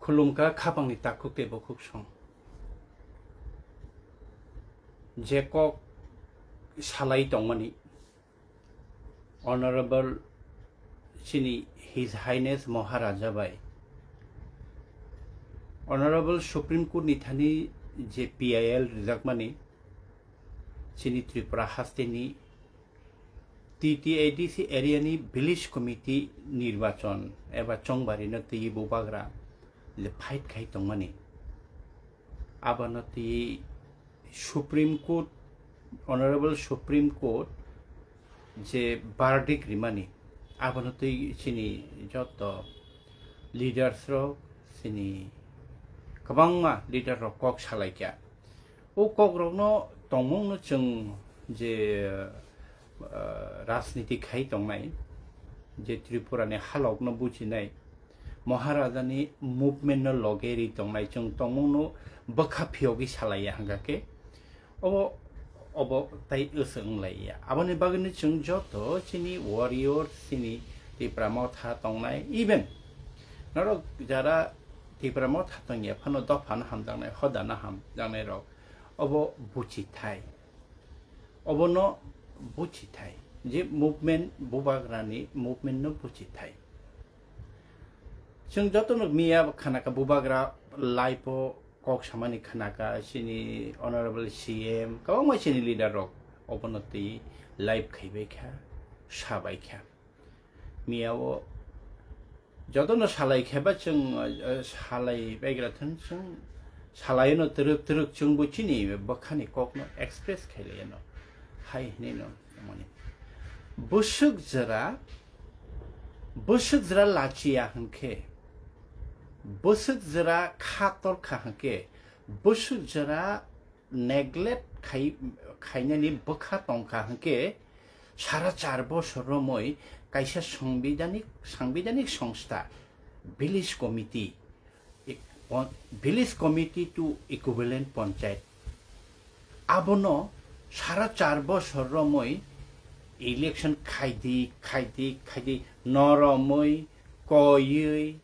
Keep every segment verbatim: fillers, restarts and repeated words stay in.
Khulumkha khapangni takhuk tei bukhuk song. Je kok salai tongmani Honorable chini His Highness Maharaja bai Honorable Supreme Court ni thani je P I L rijakmani chini Tripura hasteni T T A D C area ni village committee nirbachon eba chongbari no twi bubagra le fight khai tongmani. Abono twi Supreme Court, Honorable Supreme Court je verdict rimani, abono twi chini joto leaders rok, chini kwbangma leader rok kok salaikha. O kok rokno tongmungno chwng je, ah, rajniti khai tongnai, je Tripura ni halok no bujinai, Maharaja ni movement no loge ri tongnai, chwng tongmung no bwkha phiyogwi salaiya hwnkha khe obo, obo tai wswk wnglaiya. Aboni bagwi no chwng joto chini warrior, chini Tipra Motha tongnai, even norok jara Tipra Motha tongya phano dopha no hamjaknai, hoda no hamjaknai rok obo buchi thai. Obono buchi thai. Je movement, bubagrani movement no buchi thai. Chwng jotono miya khanaka bubagra live o kok samani khanaka chini Honorable C M, kwbangma chini leader rok obono twi live khaibai kha, sabai kha. Miya o jotono salai kheba chwng, eh, salai baigra thang chwng salai no twrwk twrwk chwngbo chini bwkhani kokno express khailaiya no. Hai hinwi no mani. Bwswk jora, bwswk jora lachiya hwnkhe, bwswk jora kha torkha hwnkhe, bwswk jora neglect khai, khainani bwkha tongkha hwnkhe sara char bosor romwi kaisa sangbidhanik, sangbidhanik songstha, village committee, ik-, pon-, village committee to equivalent panchayat, abono sara char bosor romwi election khaidi, khaidi, khaidi, noromwi, koiwi,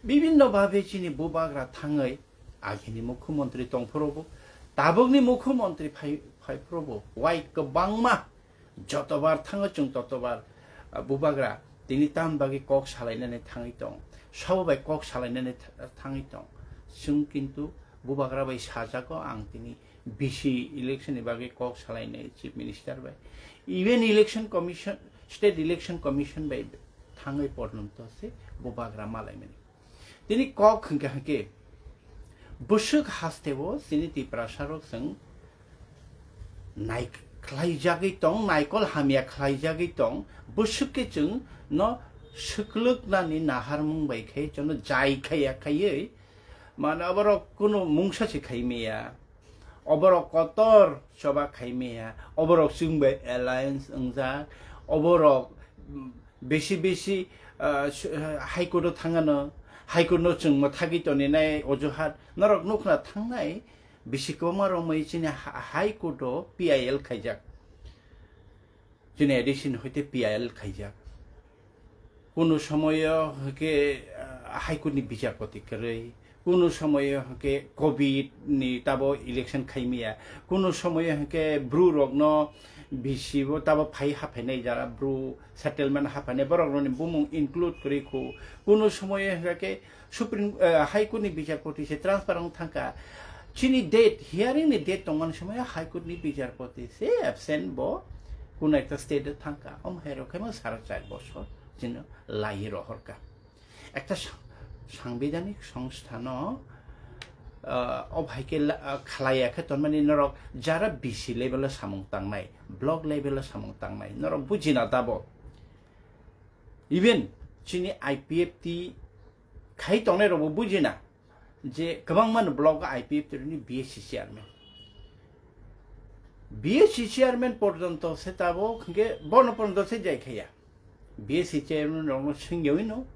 bibinno bhabe chini bubagra thangwi agini mukhyamantri tongphuru bo, tabukni mukhyamantri phai, phaiphuru bo, wai kwbangma jotobar thango chwng totobar, ah, bubagra tini tamni bagwi kok salainani thangwi tong, sabo bai kok salainani th-, thangwi tong. Chwng kintu bubagra bai sajago ang tini V C election ni bagwi kok salainai Chief Minister bai, even Election Commission, State Election Commission bai thangwi porjonto se bubagra malaimani. Tini kok hwnkha hwnkhe bwswk hasteo chini Tiprasa rok chwng nai khlaijagwi tong, naikol hamya khlaijagwi tong, bwswk khe chwng no swklwknani naharmung bai khe chwngno jai khaiya khaiwi, mane oborok kunu mungsa se khaimaya. Oborok kotor choba khaimaya, oborok chwng bai alliance wngjak, oborok, mm, besi besi, ah, su-, ah, High Court o thangano, High Court no chwng mwthagwi toninai ojuhat, norok nukhna thangnai, bisi kwbangma romwi chini ha-, High Court o P I L khaijak. Chini A D C ni hoite P I L khaijak. Kunu somoyo hwnkhe, ah, High Court ni bichar poti kwrwi, kunu somoyo hwnkhe covid ni tabo election khaimaya, kunu somoyo hwnkhe bru rokno V C bo tabo phai haphainai jara bru settlement haphainai borok rokni bumung include kwrwi khu, kunu somoyo hwnkhe Supreme, eh, High Court ni bichar poti se transfer wng thangkha. Chini date, hearing ni date tongmani somoyo High Court ni bichar poti se absent bo, kuno ekta state o thangkha. Omo hai rok khe mo sara char bosor chini lai rohorkha. Ekta sa-, sangbidhanik songstha no, ah, o hai khe la-, ah, khlaiya khe tonmani norok jara V C level o samung tangnai, block level o samung tangnai, norok bujina tabo. Even chini I P F T khai tongnai rokbo bujina je kwbangma no block o I P F T ni B S C chairman. B S C chairman porjonto se tabuk hwnkhe bono porjonto se jai khaya. B S C chairman rokno swngyawi no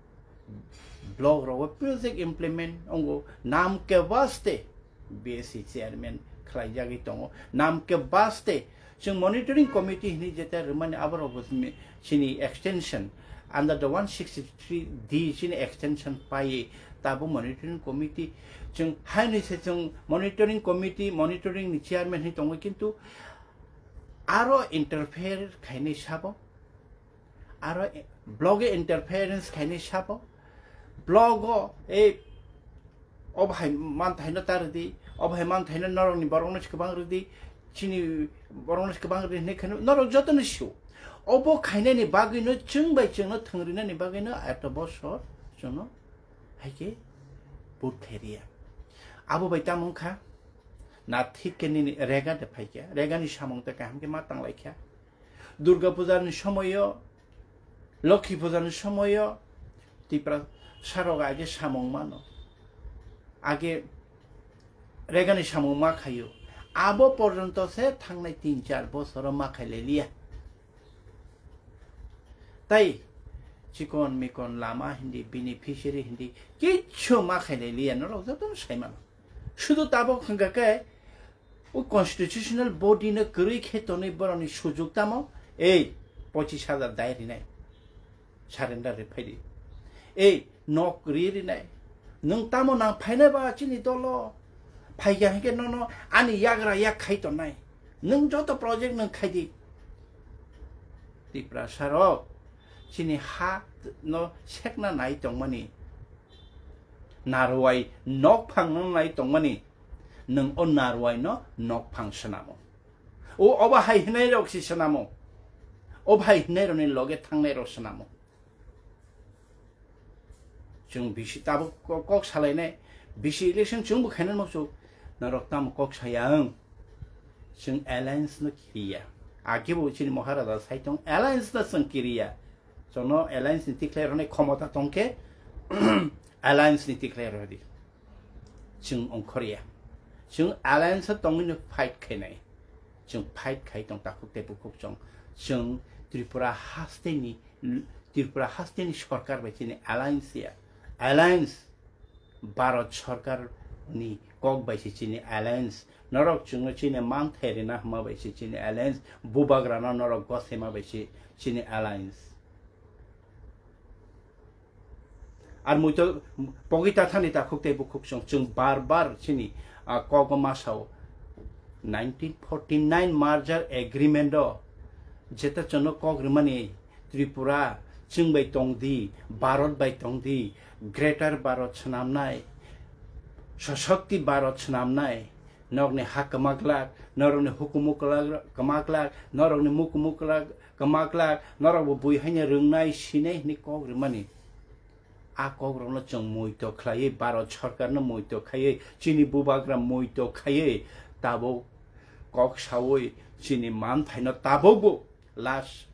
block rogo project implement ongo nam kebaste B S C chairman khlaijagwi tongo. Nam kebaste chwng monitoring committee hinwi jeta rwmani aborok bo chini, chini extension under the one sixty-three D chini extension paiwi Tabuk monitoring committee, chwng haini se chwng monitoring committee, monitoring ni chairman hai tongo, kintu aro interfere khainai sabo, aro block o interference khainai sabo, block o ei o bahai manthaino ta rwdi, o bahai manthaino norokni borokno se kwbang rwdi, chini borokno se kwbang rwdi hinwi kheno norok jotono sio. Obo khainani bagwino chwng bai chwngno thwngrinani bagwino eto bosor chwngno hai khe vote khairiya. Abo bai tamo wngkha, na thik khe nini rega de phaikha, regani samung tei kaham khe ma tanglaikha. Durga Puja ni somoyo, Lokhi Puja ni somoyo Tipra sarok age samung mano. Age regani samung ma khayo. Abo porjonto se thangnai tin char bosoro ma khailai liya. Tai chikon mikon lama hindi, beneficiary hindi, kichu ma khailai liya, norok jotono sai mano. Sudu tabok hwnkha khe, o constitutional body no kwrwi khe tonwi borokni sujuk tamo, ei pochis hajar dai rinai, surrender ri phaidi. Ei nok ri rinai, nwng tamo nang phainai ba chini dolo, phaikha hinkhe nono ani yagra yak khai tongnai, nwng joto project nwng khaidi. Tiprasa rok chini ha no sekna nai tongmani, narwai nok phang no nai tongmani, nwng o narwai no nok phang swnamo. O obo hai hinai rok si swnamo. O hai hinai rok ni loge thangnai rok swnamo. Chwng bisi tabuk ko-, kok salainai, bisi election chwng bo khainai mokchuk, norok tamo kok saya ang. Chwng alliance no kiriya. Age bo chini Maharaja sai tong alliance no chwng kiriya. Chwngno alliance ni tikhlai rwnai khomota tongkhe, alliance ni tikhlai rwdi. Chwng ongkhorya. Chwng alliance o tongwino fight khainai. Chwng fight khai tong takhuk tei bukhuk chwng. Chwng Tripura hasteni, Tripura hasteni sorkar bai chini alliance ya. Alliance. Bharat sorkar ni kok bai se chini alliance. Norok chwngno chini manthai rina hwnma bai se chini alliance. Bubagrano norok gosema bai se chini alliance. Ar muito pogita thani takhuk tei bukhuk chwng, chwng bar bar chini, ah, kogo masao nineteen forty nine merger agreement o jeta chwngno kok rwmani Tripura chwng bai tongdi, Bharat bai tongdi, Greater Bharat swnamnai, Sashakti Bharat swnamnai, norokni ha kwmaklak, norokni hukumu kwlak-, kwmaklak, norokni mukumu kwlak, kwmaklak, norokbo bui haino rwngnai, sinai hwnwi kok rwmani. A kokrokno chwng muito khlaiwi, Bharat sorkarno muito khaiwi, chini bubagra muito khaiwi, tabuk kok saui chini manthaino tabukbo last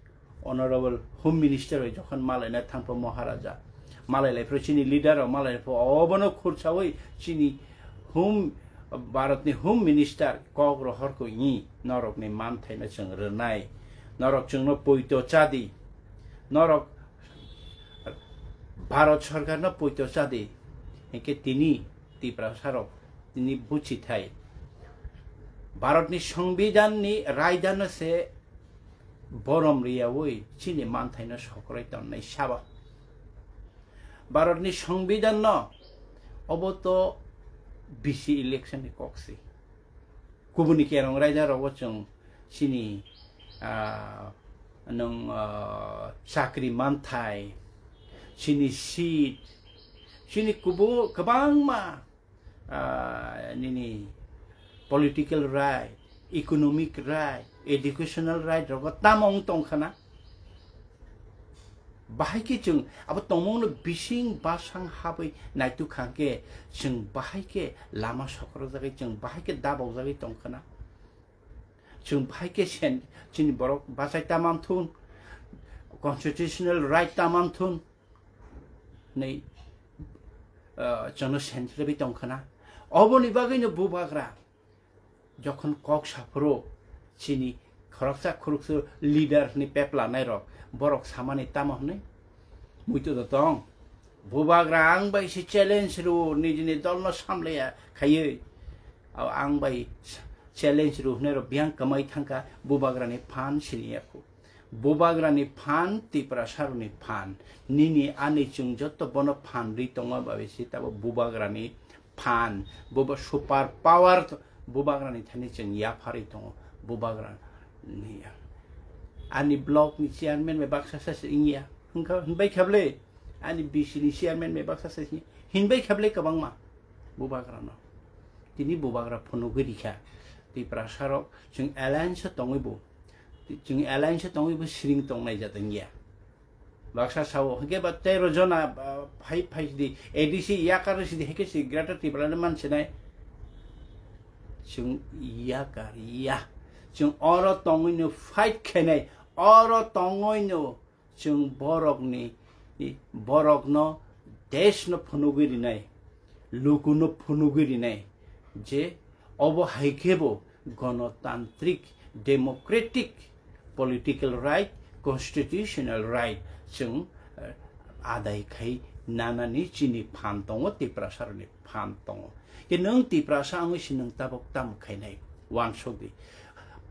Honorable Home Minister bai jokhon malaina thangpho Maharaja, malai laiphrw chini leader rok malai laiphrw obono khursaui chini Home, Bharatni Home Minister kok rohor koi ni norokni manthaino chwng rwnai, norok chwngno poito chadi, norok Bharat sorkarno poito chadi, hinkhe tini Tiprasarok tini buchithai. Bharatni Songbidanni raidano se borom riyaui chini manthaino sokroi tonnai saba. Bharatni Songbidanno obo to bisi election ni kok se. Kubuni kerong raida rogo chwng chini, ah, nwng, ah, chakri manthai, chini seat, chini kubu kwbangma, ah, nini political right, economic right, educational right rogo tamo wng tongkhana. Bahai khe chwng abo tongmungno bising basang habwi naituk kha khe, chwng bahai khe lama sokorjagwi, chwng bahai khe dabokjagwi tongkhana. Chwng bahai khe sen-, chini borok bachai ta manthun, constitutional right ta manthun, nei, ah, chwngno sentrabwi tongkhana. Oboni bagwino bubagra jokhon kok saphuru chini khoroksa khoroksa leader ni pepla nairok borok samani tamo hwnwi muitu do tong. Bubagra ang bai se challenge rw nijini dolno samlaya khaiwi. Ang bai challenge rw hwnwi rok biyang kwmai thangkha bubagrani phan siniya khu. Bubagrani phan, Tiprasarokni phan. Nini ani chwng joto bono phan ri tongo babe se tabo Bubagrani phan. Bobo super power to-, Bubagrani thani chwng yapharwi tongo. Bubagra ni ya. Ani block ni chairman bai baksa sa se wngya. Hwnkha, hwnbai kha bwle? Ani B C ni chairman bai baksa sa se hinbai kha bwle kwbangma Bubagrano. Tini Bubagra phunugwi rikha. Tiprasarok chwng alliance o tongwi bo. Chwng alliance o tongwi bo siring tongnai jat wngya. Baksa sao, hwnkhe ba tero jona, ah, phai, phai sidi, A D C yakar sidi, hwnkhe si Greater Tipraland mansinai. Chwng yakar ya. Chwng oro tongwino fight khainai, oro tongwino chwng borokni, borokno, deshno phunugwi rinai, lukuno phunugwi rinai, je obo hai khe bo gonotantrik, democratic political right, constitutional right chwng, eh, adai khai nanani chini phan tongo, Tiprasarokni phan tongo. Ke nwng Tiprasa wngwi se nwng tabok tamo khainai? Uansukdi.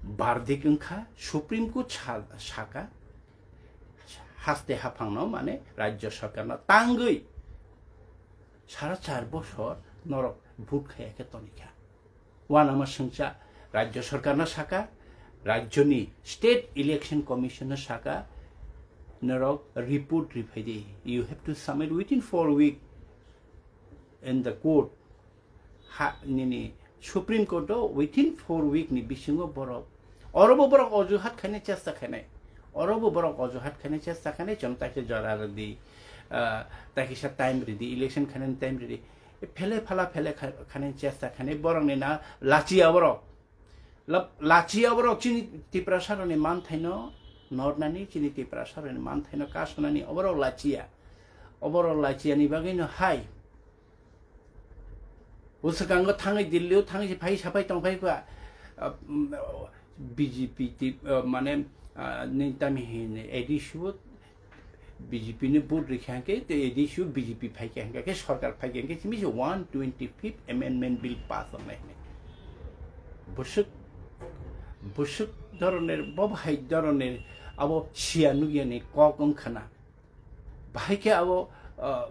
Bardik wngkha, Supreme Court sa-, saka, haste haphangno, mane, Rajya Sarkarno tangwi sara char bosor norok vote khaiya khe tonikha. Uanama swngcha Rajya Sarkarno saka, Rajyoni State Election Commissionno saka, norok report riphaidi. You have to submit within four week in the court. Ha, nini Supreme Court o within four week ni bisingo borok, orobo borok ojuhat khaina chesta khainai, orobo borok ojuhat khaina chesta khainai, chwng taikhe jora rwdi, ah, taikhe sa time rwdi, election khainani time rwdi, phele phala phele kha-, khainani chesta khainai, borokni na lachiya borok. Lab-, lachiya borok chini Tiprasarokni manthaino nornani, chini Tiprasarokni manthaino kasonani oborok lachiya. Oborok lachiyani bagwino hai. Bwswkango thangwi Delhi-o thangwi se phai saphai tongphai kha, ah, mm, B J P ti, ah, mane, ah, ni tami hini A D C-o B J P ni vote rikha hwnkhe, tei A D C o B J P phaikha hwnkhe, khe sorkar phaikha hwnkhe, simi se one twenty-fifth Amendment Bill pass wngnai hwnwi. Bwswk, bwswk dhoroner, bo bahai dhoroner abo siya nukyani kok wngkhana. Bahai khe abo, ah,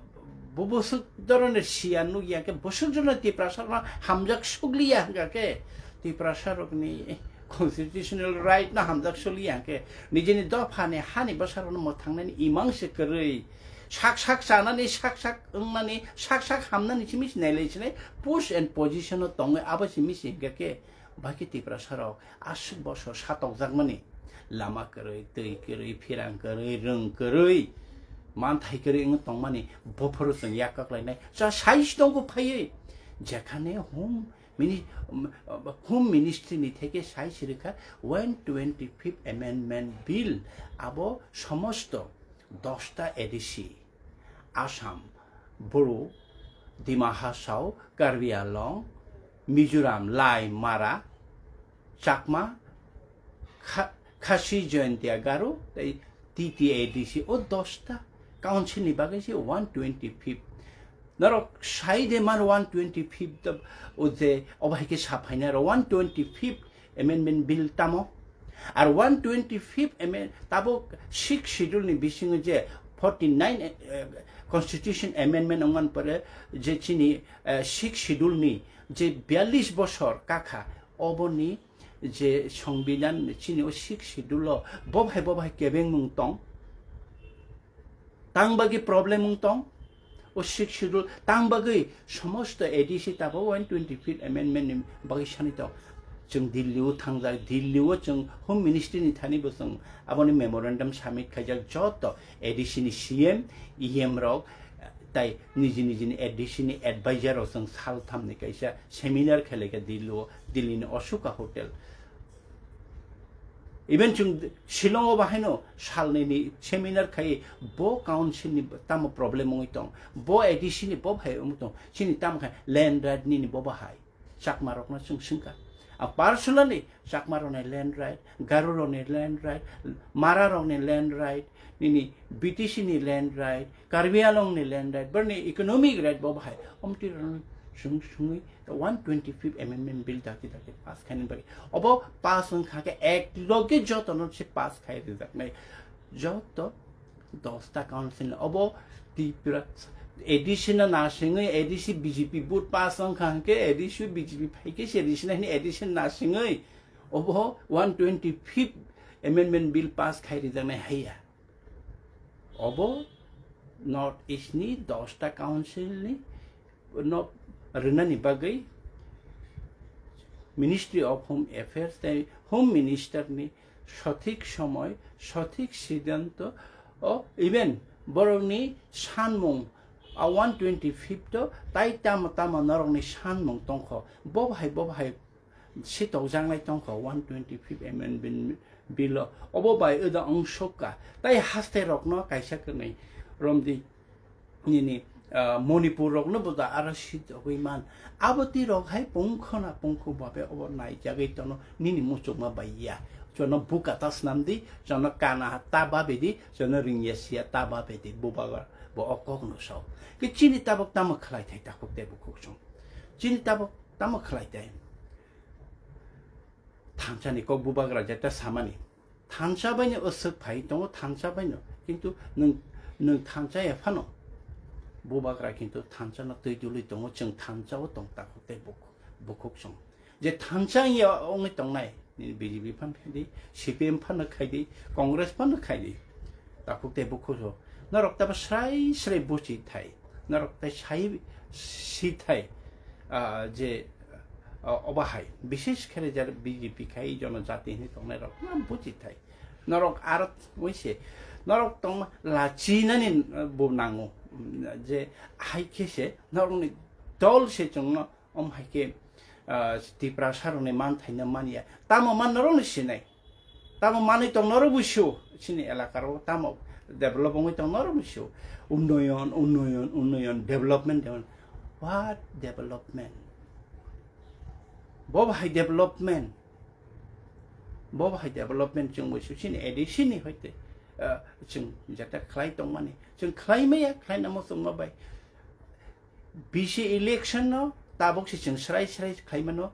bo bwswk dhoroner siya nukya khe, bwswk jono Tiprasarokno hamjak sukliya hwnkha khe, Tiprasarokni constitutional right no hamjak sukliya hwnkhe, nijini dophani hani bwsarokno mwthangnani imang se kwrwi, sak sak chanani, sak sak wngnani, sak sak hamnani simi se nailai sinai post and position o tongwi abo simi se hwnkha khe, bahai khe Tiprasarok aswk bosor satokjakmani lama kwrwi, twi kwrwi, phirang kwrwi, rwng kwrwi, manthai kwrwi wngwi tongmani bophoro chwng yak kaklainai. Cha sai se tongo phaiwi, jekhane home mini-, um, Home Ministry ni theke sai se rwkha one twenty-fifth Amendment Bill, abo somosto dosta A D C, Assam, Bru, Dima Hasao, Karbi Anglong, Mizoram, Lai, Mara, Chakma, Kha-, Khasi, Jaintia, Garo, tei T T A D C, o dosta council ni bagwi se one twenty-fifth. Norok sai de mar one twenty-fifth o je obo hai khe sa phainai ro one twenty-fifth Amendment Bill tamo? Ar one twenty-fifth amend-, tabuk Sixth Schedule ni bisingo je forty-nine, eh, Constitution Amendment wngmani pore je chini, eh, Sixth Schedule ni je biyallis bosor kakha, oboni je Songbidan chini o Sixth Schedule o bo bahai, bo bahai kebengmung tong. Tang bagwi problem wng tong, o Sixth Schedule tang bagwi somosto A D C tabo one twenty-fifth Amendment ni bagwi sani tong. Chwng Delhi o thangjak, Delhi o chwng Home Ministry ni thani bo chwng aboni memorandum submit khaijak, joto A D C ni C M, E M rok, tai niji niji ni A D C ni advisor rok chwng sal tham ni kaisa seminar khelai kha Delhi o, Delhi ni Ashoka Hotel. Even chwng Shillong o bahaino salnwi ni seminar khai, bo council ni tamo problem wngwi tong, bo A D C ni bo bahai wngwi tong, chini tamo khai land right nini bo bahai, Chakma rokno chwng swngkha. A personally Chakma rokni land right, Garo rokni land right, Mara rokni land right, nini B T C ni land right, Karbi Anglong ni land right, borni economic right bo bahai, omtwi rokno Sung sungwi one twenty fifth amendment bill dakti dakti pass khaina bagwi. Obo pass wngkha khe ek loge jotono se pass khai rijaknai. Joto dosta council obo Tripura A D C no nasingwi, A D C B J P vote pass wngkha hwnkhe A D C B J P phaikhe se A D C no hini A D C no nasingwi obo one twenty fifth amendment bill pass khai rijaknai haiya. Obo North East ni dosta council ni no rwnani bagwi Ministry of Home Affairs tei Home Minister ni sothik somoi, sothik siddhanto o, even borokni sanmung a one twenty fifth o tai tamo tamo norokni sanmung tongkho, bo bahai bo bahai sitokjaknai tongkho one twenty fifth amendment bill o. Obo bai oda wng sokha tai haste rokno kaisa kwnwi romdi nini, ah, Manipur rokno bo da aro sitogwi man. Abo twi rok hai pungkho na pungkho babe obo naijagwi tono nini muchungma bai ya. Jono buka ta snamdi, jono kana ta babidi, jono ringya siya ta babidi, bubagra bo o kok no sok. Ki chini tabok tamo khlai thai takhuk tei bukhuk song. Chini tabok tamo khlai thai. Thansa ni kok bubagra jeta samani. Thansa baino aswk phai tongo, thansa baino. Kintu nwng, nwng thansa ya phano. Bubagra kintu thansa no twi dului tongo, chwng thansa o tong takhuk tei buk-, bukhuk song. Je thansa ya ongwi tongnai, nini B J P phan khai di, C P M phan khai di, Congress phan khai di. Takhuk tei bukhuk so. Norok tabo srai srai buchi thai. Norok tai sai si thai. Ah, je, ah, obo hai. Bishesh khere jar B J P khai jonojati hini tongnai rok. Na buchi thai. Norok aro wise. Norok tong lachinani, ah, bo nango. Je hai khe se norokni dol se chwngno Om hai khe, ah, Tiprasa rokni manthaino manya. Tamo man norokno sinai. Tamo manwi tong norok busu. Chini elaka ro tamo develop wngwi tong norok busu. Unnoyon, unnoyon, unnoyon, development, development. What development? Bo bahai development. Bo bahai development chwng busu. Chini A D C ni hoite, ah, chwng jeta khlai tongmani. Chwng khlai maya, khlai namo chwngma bai. B C election no tabok se chwng srai srai khaimano,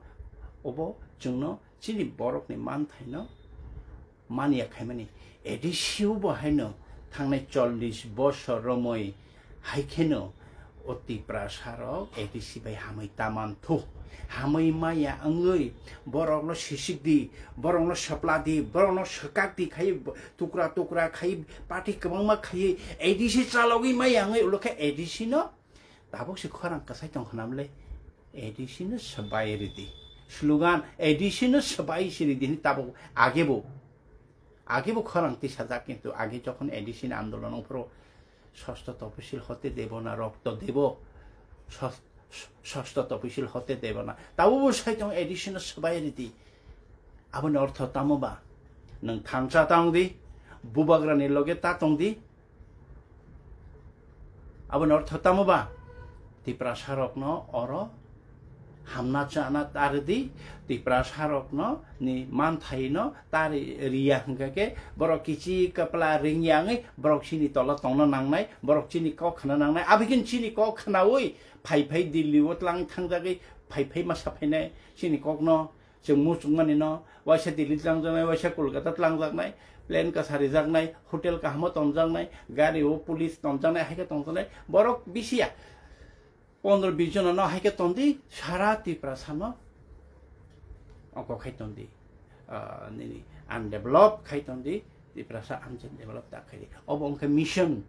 obo chwngno chini borokni manthaino manya khaimani. A D C o bo haino thangnai chollish bosor romwi hai kheno o Tiprasa rok A D C bai hamwi taman thu. Hamwi maya wngwi borokno sisik di, borokno sapla di, borokno swkak di khai tukra tukra khai party kwbangma khai A D C chalogwi maya wngwi ulo khe A D C no Tabuk se khorang kwsai tong khnam le, A D C no swbai ridi. Slogan, A D C no swbai si ridi hini tabuk age bo. Age bo khorang tisajak, kintu age jokhon A D C ni andolon ongphuru, ষষ্ঠ তফসিল হতে দেব না, রক্ত দেব, ষষ্ঠ, ষষ্ঠ তফসিল হতে দেব না. Tabuk bo sai tong A D C no swbai ridi. Aboni ortho tamo ba? Nwng thansa tang di, bubagra ni loge ta tong di. Aboni ortho tamo ba? Tiprasa rokno oro hamna chana ta ridi, Tiprasa rokno ni manthaino ta ri-, riya hwnkha khe borok kichi kwpla ringya wngwi borok chini tola tongna nangnai, borok chini kok khna nangnai, aboni chini kok khnaui phai phai Delhi o tlang thangjagwi phai phai ma saphainai chini kokno. Chwng muchungmani no, waisa Delhi tlangjaknai, waisa Kolkata tlangjaknai, plane kwsa rijaknai, hotel kahamo tonjaknai, gari o police tonjaknai, hai khe tongjaknai, borok bisi ya. Pondro bis jona no hai khe tongdi, sara Tiprasa no oko khai tongdi. Ah, nini undeveloped khai tongdi, Tiprasa undeveloped ta khai di. Obo wngkha mission.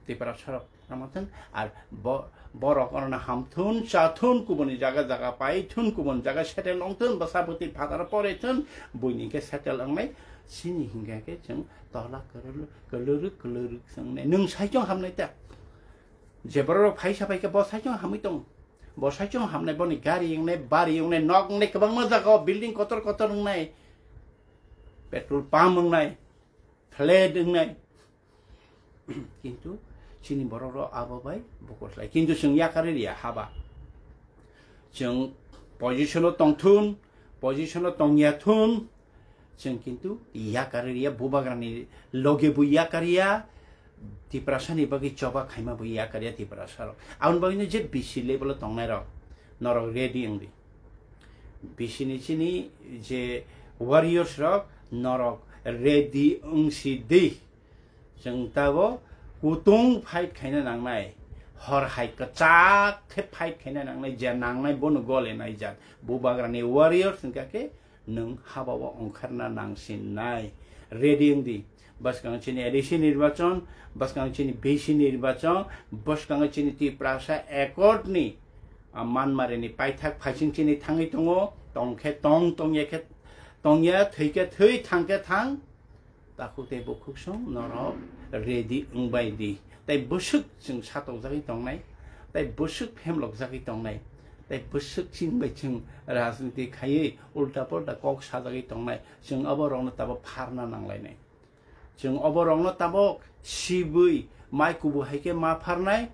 Tiprasa rok tamo thun, ar bo-, borok orona hamthun, chathun, kubuni jaga jaga paithun, kubun jaga settle ongthun, bwsa bwtwi phataro porethun, buini khe settle ongnai, sini hingkha khe chwng tola kwlwrwk, kwlwrwk, kwlwrwk swngnai. Nwng saichung hamnai ta? Je borok rok phaisa phaikhe bo saichung hamwi tong. Bo saichung hamnai, boni gari wngnai, bari wngnai, nok wngnai, kwbangma jaga o building kotor kotor wngnai, petrol pump wngnai, flat wngnai. Kintu chini borok rok abo bai bukur khlai. Kintu chwng yakarwi riya haba. Chwng position o tongthun, position o tongya thun, chwng kintu yakarwi riya, bubagrani loge bo yakarya, Tiprasa ni bagwi choba khaima bo yakarya Tiprasa rok. Aboni bagwi no je B C level o tongnai rok, norok ready wng di. Bisini chini je warriors rok, norok ready wng si di. Chwng tabo kutung fight khaina nangnai, hor hai kwchak khe fight khaina nangnai, je nangnai bono gole nai jak. Bubagrani warriors wngkha khe nwng habao ongkharna nangsinai. Ready wng di. Bwskango chini A D C nirbachon, bwskango chini B C nirbachon, bwskango chini Tiprasa Accord ni, ah, Manmari ni paithak phaising chini thangwi tongo, tong khe tong, tong ya khe tong ya, thwi khe thwi, thang khe thang. Takhuk tei bukhuk song norok ready wngbai di. Tai bwswk chwng satokjagwi tongnai, tai bwswk phemlokjagwi tongnai, tai bwswk chwng bai chwng rajniti khaiwi ulta pulta kok sajagwi tongnai. Chwng obo rokno tabok pharna nanglainai. Chwng obo rokno tabok sibwi mai kubu hai khe ma pharnai.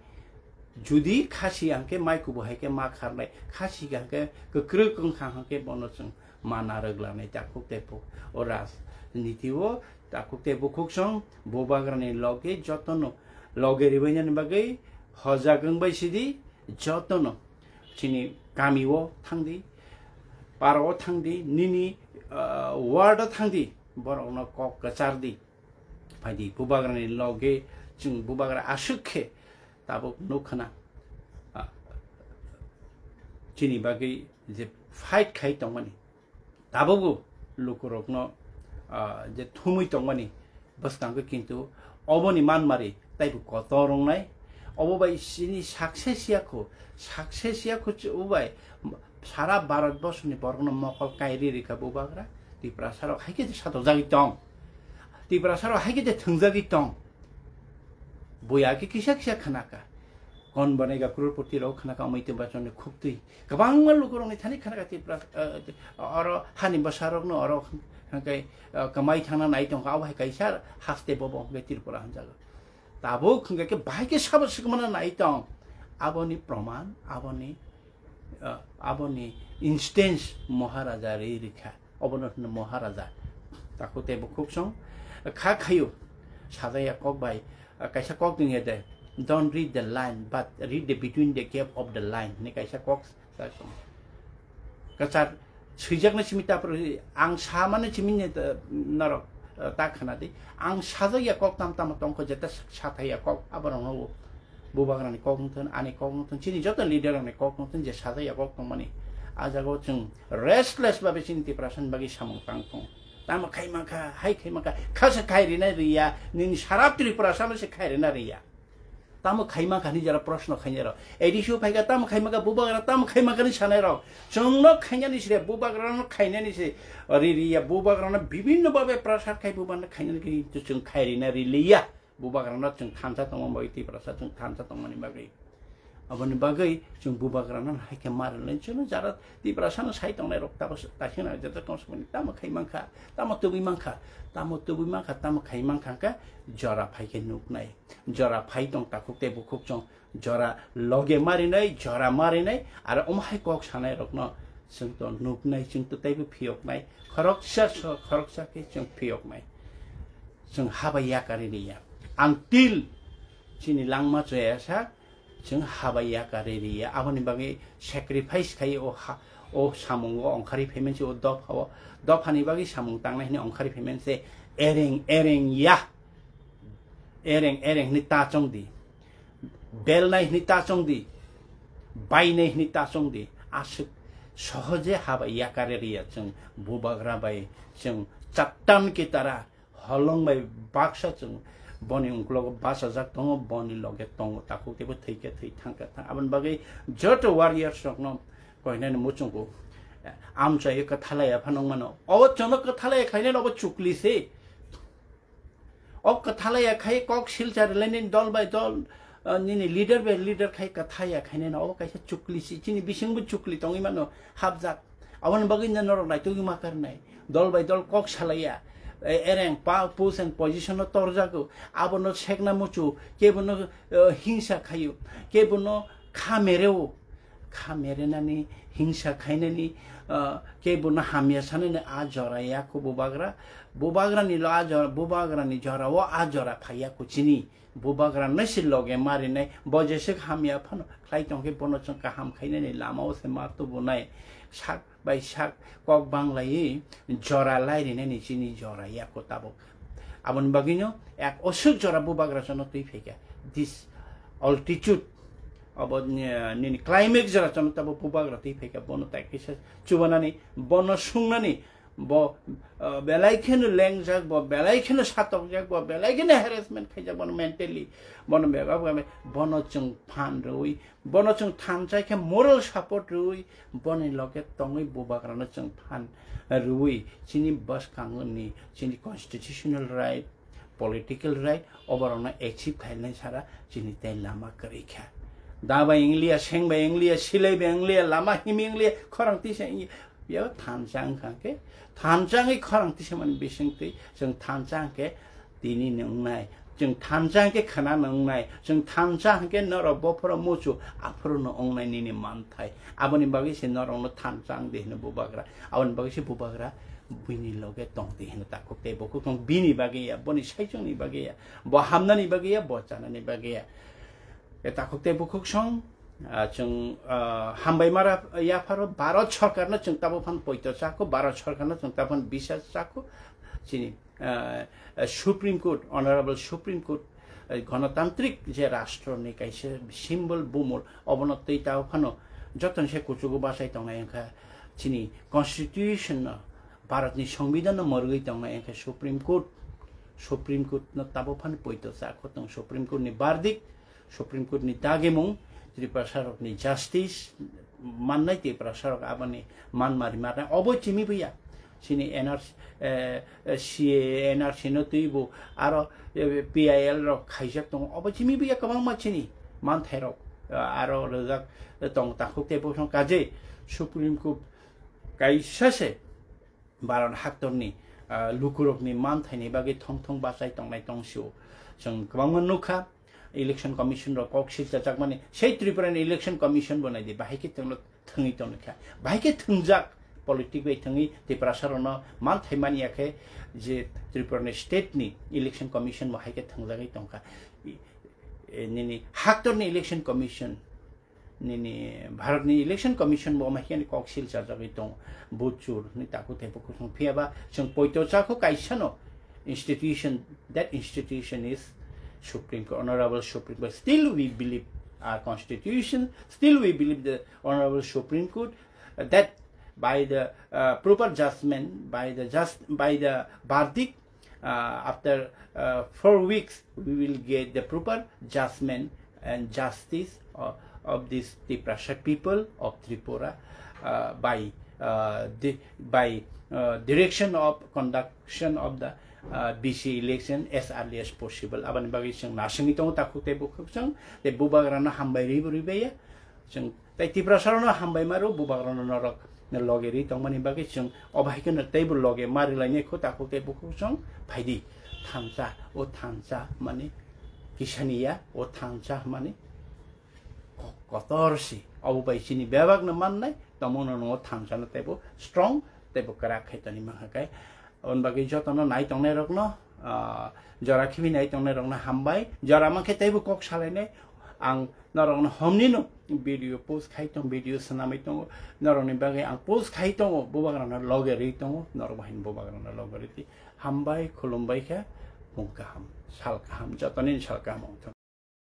Judi khasi hwnkhe mai kubu hai khe ma kharnai, khasi hwnkhe kwkrwk wngkha hwnkhe bono chwng mana rwglanai takhuk tei bukhuk. O rajniti o takhuk tei bukhuk song bubagrani loge jotono loge ribainani bagwi hojak wngbai sidi, jotono chini kami o thangdi, para o thangdi, nini, ah, ward o thangdi, borokno kok kwchardi. Phaidi bubagrani loge chwng bubagra aswk khe tabuk nukha na, ah, chini bagwi je fight khai tongmani. Tabukbo lukurokno, ah, je thumwi tongmani bwskango, kintu oboni Manmari taibo kotor wngnai. Obo bai chini success ya kho, success ya kho, obo bai sara Bharat borsoni borokno mokol kairi rikha bubagra. Tiprasa rok hai khe je satokjagwi tong, Tiprasa rok hai khe je thwngjagwi tong. Buya khe kisa kisa khnaka. Kon banai ga crorepoti rok khnaka, amai twi bachoni khuktwi. Kwbangma lukurokni thani khnaka Tripura, eh, oro hani bwsarokno oro hwnkhe, eh, kwmai thangna nai tongkha, abo hai kaisa haste bobo hwnkhe Tripura hwnjago. Tabuk hwnkhe khe bahai khe sabo swkmano nai tong. Aboni proman, aboni, eh, aboni instance Maharaja ri rikha. Obono hwno Maharaja. Takhuk tei bukhuk song kha khayo. Sajaya kok bai, ah, kaisa kok tong ya de, "Don't read the line, but read the between the gap of the line" hinwi kaisa kok sa song. Kwchar swijaknai simi, tapor ang samani simi ni, ah, norok, ah, ta khna di. Ang sajaya kok tam tamo tongkho, jeta sathaya kok aborokno bubagrani kok wngthun, ani kok wngthun, chini joto leader rokni kok wngthun, je sajaya kok tongmani. A jagao chwng restless babe chini Tiprasani bagwi samung tang thung. Tamo khai mankha, hai khai mankha, khasa khai rina riya, nini sarap Tiprasano se khai rina riya. Tamo khai mankha ni jara proshno khainai rok. A D C o phaikha, tamo khai mankha, bubagra tamo khai mankha ni sanai rok. Chwngno khainani se, bubagrano khainani se, ri riya, bubagrano bibhinno babe prasar khai, bubagrano khainani khe chwng khai rina riliya. Bubagrano chwng thansa tongma bagwi, Tiprasa chwng thansa tongmani bagwi. Aboni bagwi chwng bubagrano hai khe ma rwlai. Chwngno jara Tiprasano sai tongnai rok tabo kaisa na jeta tong samani tamo khai mankha, tamo tubui mankha, tamo tubui mankha, tamo khai mankha khe jora phai khe nuknai. Jora phai tong takhuk tei bukhuk chwng jora loge marinai, jora marinai, aro omo hai kok sanai rokno chwng to nuknai, chwng to teibo phiyoknai. Khoroksa so, khoroksa khe chwng phiyoknai. Chwng habai yakarwi riya. Until chini langma chwya sak, chwng habai yakarwi riya. Aboni bagwi sacrifice khai o ha, o samungo ongkhari phaimani se o dopha o. Dophani bagwi samung tangnai hwnwi ongkhari phaimani se ereng ereng ya. Ereng ereng hwnwi ta chong di. Belnai hwnwi ta chong di. Bainai hwnwi ta chong di. Aswk sohoje habai yakarwi riya chwng bubagra bai chwng chaptan ki tara holong bai baksa chwng boni ungklogo bachajak tongo, boni loge tongo, takhuk teibo thwi khe thwi, thang khe thang. Aboni bagwi joto warriors rokno koinani muchungo amchai kwthalaya phano wngmano. Obo chwngno kwthalaya khlainani obo chukli se. O kwthalaya khai kok silchar lainani dol bai dol, ah, nini leader bai leader khai kwthaya khainani obo kaisa chukli se. Chini bisingbo chukli tongwi mano hapjak. Aboni bagwi no norok naitugwi ma karnai. Dol bai dol kok salaiya. E-, ereng pa, pose and position no torjago. Abono sekna muchu, kebono, eh, hingsa khayo, kebono kha mereo. Kha merenani, hingsa khainani, ah, kebono hamya sanani a jora ya kho bubagra. Bubagrani lo a jora, bubagrani jora o a jora phaiya kho chini. Bubagra no se loge marinai, bo jeswk hamya phano khlai tongkhe bono chwng kaham khainani lama o se ma tubunai. Sak bai sak kok banglaiwi jora lairinani chini jora yako tabuk. Aboni bagwino ek oswk jora Bubagra jono twi phaikha. This altitude abo ni, nini climax jora jono tabuk Bubagra twi phaikha. Bono tai kisa chubanani, bono sungnani, bo, uh, belai kheno lengjak, bo belai kheno satokjak, bo belai kheno harassment khaijak, bono mentally, bono bebak bebak, bono chwng phan rwi, bono chwng thansa khe moral support rwi, boni loge tongwi Bubagrano chwng phan rwi, chini bwskangni, chini constitutional right, political right, oborokno achieve khainai sara chini tei lama kwrwi kha. Da bai wngliya, seng bai wngliya, silai bai wngliya, lama himwi wngliya, khorang tisa wngya. Biyao thansa wngkha khe, thansa wngwi khorang tisa mani bisingtwi chwng thansa wngkhe tini ni wngnai. Chwng thansa wngkhe khna no wngnai, chwng thansa wngkhe norok bophoro muchu aphuru no wngnai nini manthai. Aboni bagwi se norokno thansa wngdi hino Bubagra. Aboni bagwi se Bubagra buini loge tongdi hino takhuk tei bukhuk song bini bagwi ya, boni saichungni bagwi ya, bo hamnani bagwi ya, bo chanani bagwi ya. E takhuk tei bukhuk song, ah, chwng, ah, hambai mara yapharo Bharat Sarkarno chwng tabuk phan poito chakho, Bharat Sarkarno chwng tabuk phan bisas chakho, chini, ah, Supreme Court, Honorable Supreme Court, eh, gonotantrik je rashtroni kaisa symbol bumul, obono twi tabuk phano jotoni se kuchugo bachai tongnai wngkha chini constitution no, Bharatni Songbidan no morgwi tongnai wngkha Supreme Court. Supreme Court no tabuk phano poito chakho tong Supreme Court ni verdict, Supreme Court ni dagimung, Tiprasa rokni justice mannai Tiprasa rok aboni man mari marnai obo chimi buya. Chini N R C, eh, eh, C A A, N R C no twibo aro, eh, P I L rok khaijak tongo. Obo chimi buya kwbangma chini manthai rok, eh, aro rwjak tong takhuk tei bosong kaje Supreme Court kaisa se Bharat haktorni, ah, lukurokni manthaini bagwi thong thong bachai tongnai tong sio. Chwng kwbangma nukha, Election Commission rok kok silchajakmani, sei Tripura ni Election Commission bo naidi, bahai khe thwngno thwngwi tongkha, bahai khe thwngjak, politic bai thwngwi Tiprasa rokno manthai manya khe je Tripura ni state ni Election Commission bo hai khe thwngjagwi tongkha. I-, e, nini haktorni Election Commission, nini Bharatni Election Commission bo omo hai khe kok silchajagwi tongo, vote chur hwnwi takhuk tei bukhuk song. Phiya ba chwng poito chakho kaisa no institution, that institution is Supreme Court, Honorable Supreme Court. Still we believe our constitution, still we believe the Honorable Supreme Court, uh, that by the, uh, proper judgment, by the just, by the verdict, uh, after, uh, four weeks, we will get the proper judgment and justice of, of this Tiprasa people of Tripura, uh, by, uh, the, by, uh, direction of conduction of the, uh, B C election as early as possible. Aboni bagwi chwng nasingwi tongo takhuk tei bukhuk chwng, tei bubagrano hambai rwi bo rwi baiya. Chwng tei Tiprasa rokno hambai maro, bubagrano norok loge ri tongmani bagwi chwng obo hai kheno teibo loge ma rilainai kho takhuk tei bukhuk chwng phaidi. Thansa, o thansa mani kisani ya, o thansa mani ko-, kotor si. Obo bai chini bebakno mannai, tomono no thansa no teibo strong, teibo kwrak khai toni mankha kai. Aboni bagwi jotono nai tongnai rokno, ah, jora khibi nai tongnai rokno hambai. Jora mankhe teibo kok salainai. Ang norokno homnino video post khai tong, video swnamwi tongo. Norokni bagwi ang post khai tongo, bubagrano loge rwi tongo. Norok bahini bubagrano loge rwi twi. Hambai, khulumbai khe, mung kaham, sal kaham, jotoni sal kaham wngthung.